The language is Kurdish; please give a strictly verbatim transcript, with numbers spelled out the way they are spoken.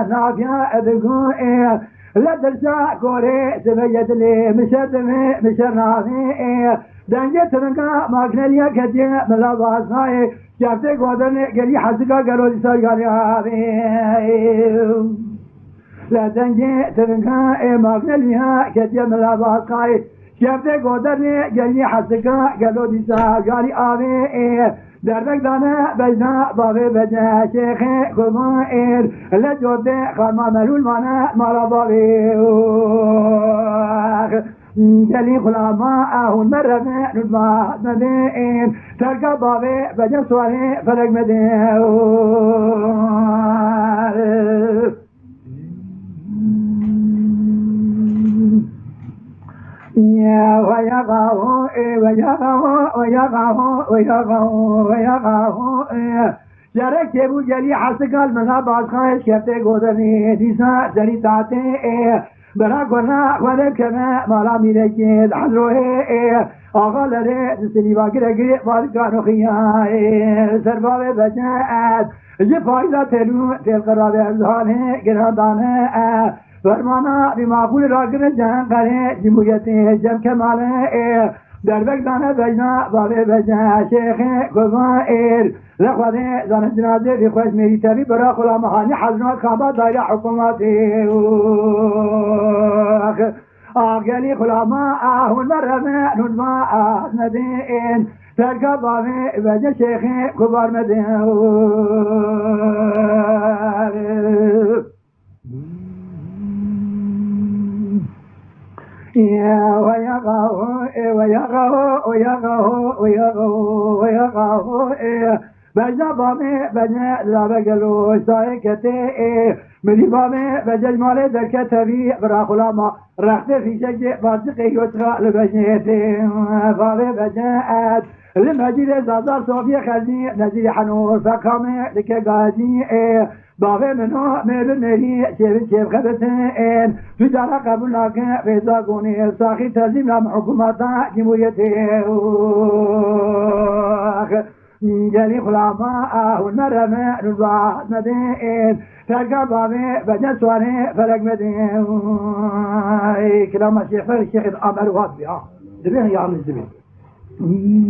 Nafiya digo e, le dirca korê, sibe yedilê, mişe dimê, mişe navê e. Dengê tiringa magneliya ketiye, mila bazayê, şeftê godanê, gelî hezika gelo dîsa yanî avê. Le dengê tiringa e magneliya ketiye, mila bazayê, şeftê godanê, gelî hezika gelo dîsa yanî avê. Derbek dane bejna bavê bece şêxê kuman êr. Le cotê xarma melûl mane mala bavê. Gelî xulama a hûn mereve nûdma medên. Terka bavê bece suarê felek medên. Şerek têbû gelî hesigal mila bazxayê şeftê godanê dîsa serî tatê. Bera gona xwedê keme mala mîrekê li hezroyê ê. Axa lerê di silîva gire girê bar kanoxiya ê. Ser bavê bece et ji fayda têlû têl qirabê zihanê girandane e. Fermana bi maqûl ragire Cenqerê Cumhuriyetê Cem Kemalê ê. Derbek dane bejna bavê bece şêxê kuvan êr. Li Xwedê zanin cinazê vî xweş mêrî tevî bira xulama hanî hezna kaba dayra hikûmetê. Ax, ax gelî xulama, ax hûn me revne, hûn me ax nedên. Terka bavê vece şêxê kubar medên. Bejna bamê bejne labe gelo sayê ketê. Mirî bamê bejej malê derketevî bira xulama. Rextê fîşekê barçiqê yotra li bejnê tê. Bavê bece et. Li mecîrê Zazar Sofiye Xezî nezîrî henû fekamê dike gazî ê. Bavê min o mêr bi mêrî çêvin çêv xebitin. Tu cara qebûl nake rêza gonê saxî tezîm nam hikûmeta cumhuriyetê. Gelî xulama hûn me revne nûza medên. Terka bavê bece suarê felek medên. Kilama şêxer şêxê amer wat bi ha. Dibê yanlış dibê.